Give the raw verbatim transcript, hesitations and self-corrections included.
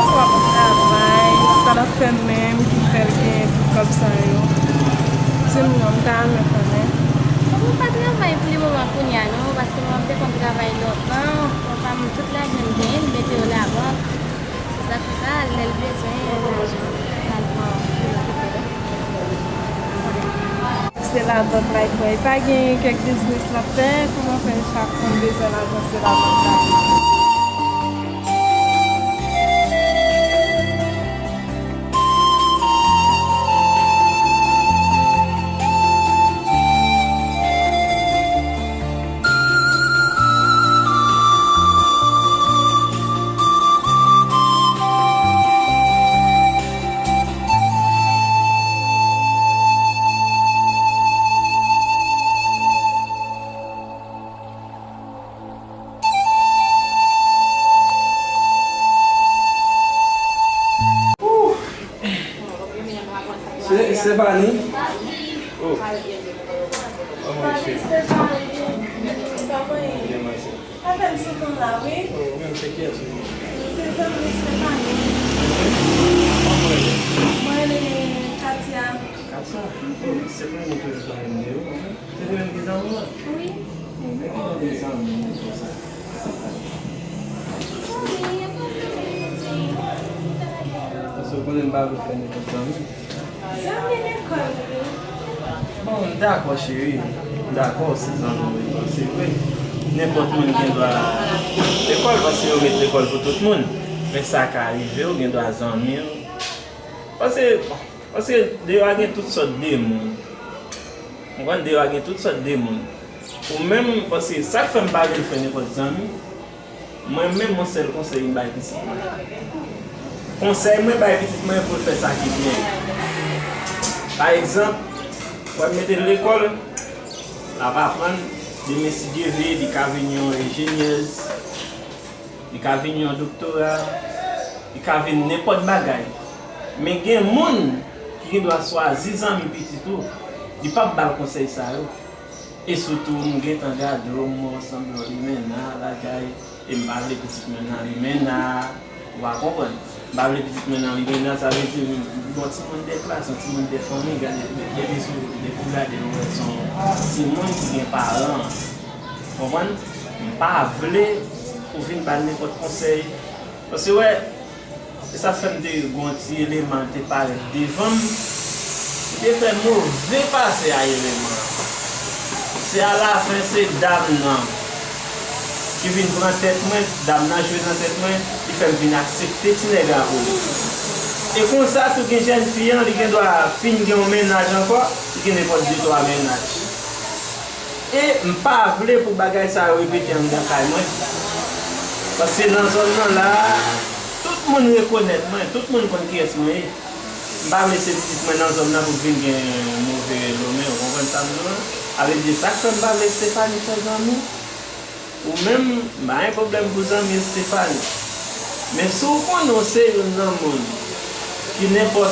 Ou ap travay, sa l ap fè menm ki fè l genyen tout kòb sa yo? Di m non, m ta renmen konnen. Bon, m pa travay pou le moman kounye a non, paske manman m te konn travay lontan, papa m tout lajan l genyen, l mete yo labank. Se sa k fè sa, lè l bezwen lajan, l al pran pou l okipe l. Se labank la l pran. Li pa gen kèk biznis l ap fè? Kòman fè chak moun bezwen lajan se labank la? Se Stefani? Oh. Kòman w ye, cheri? Byen, mèsi. Apèl sou non la, wi. Oh, ou menm se kiyès ou ye? Se zanmi Stefani. Kòman w rele? Mwen rele Katia. Katia? Stefani toujou zanmi m, wi. Se li menm ki zanmi w lan? Wi. Bon, men ki jan de zanmi nou konsa? Zanmi, e pa zanmi nou di. Paske w konnen m pa vle fè nenpòt zanmi. Zanmi lekòl, wi. Bon, m dakò, cheri. M dakò, se zanmi w ye, se vre. Nenpòt moun gen dwa lekòl, paske yo met lekòl pou tout moun. Men sa ka rive w, gen dwa zanmi w. Paske, bon, paske deyò a gen tout sòt de moun. Ou konprann, deyò a gen tout sòt de moun. Ou menm, paske sa k fè m pa vle fè nenpòt zanmi, mwen menm, yon sèl konsèy m bay pitit mwen. Konsèy mwen bay pitit mwen pou l fè sa ki byen. Pa egzanp, w ap mete l lekòl, l ap aprann, demen si Dye vle, li ka vin yon enjenyèz, li ka vin yon doktora, li ka vin nenpòt bagay. Men gen moun ki gen dwa swazi zanmi pitit ou, li p ap ba l konsèy sa yo. E sitou, m gentan gade w, m wè w sanble yon limena, bagay, e m pa vle pitit mwen nan limena, ou pa konprann. M pa vle pitit mwen nan limena, sa vle di, m, m bon timoun de klas, yon timoun de fanmi, gade, de, depi sou, depi w gade, w wè se yon timoun ki gen paran, konprann? M pa vle ou vin ba l nenpòt konsèy. Paske, wè, e sa fè m te gen yon ti eleman te parèt devan m. Li te fè move pase a eleman an. Se alafen se dam nan ki vin pran tèt mwen, dam nan jwe nan tèt mwen, ki fè m vin aksepte ti nèg la pou li. E konsa tou gen jèn fi an, li gen dwa fin gen yon mennaj ankò, li gen nenpòt de twa mennaj. E m pa vle pou bagay sa yo repete anndan kay mwen. Paske nan zòn nan la, tout moun rekonèt mwen, tout moun konn kiyès mwen ye. M pa vle se pitit mwen nan zòn nan pou vin gen move renomen, ou konprann sa m di w lan? Sa vle di, sa k fè m pa vle Stefani fè zanmi? Ou menm, m pa gen pwoblèm pou zanmi Stefani. Men si w konnen w se youn nan moun ki nenpòt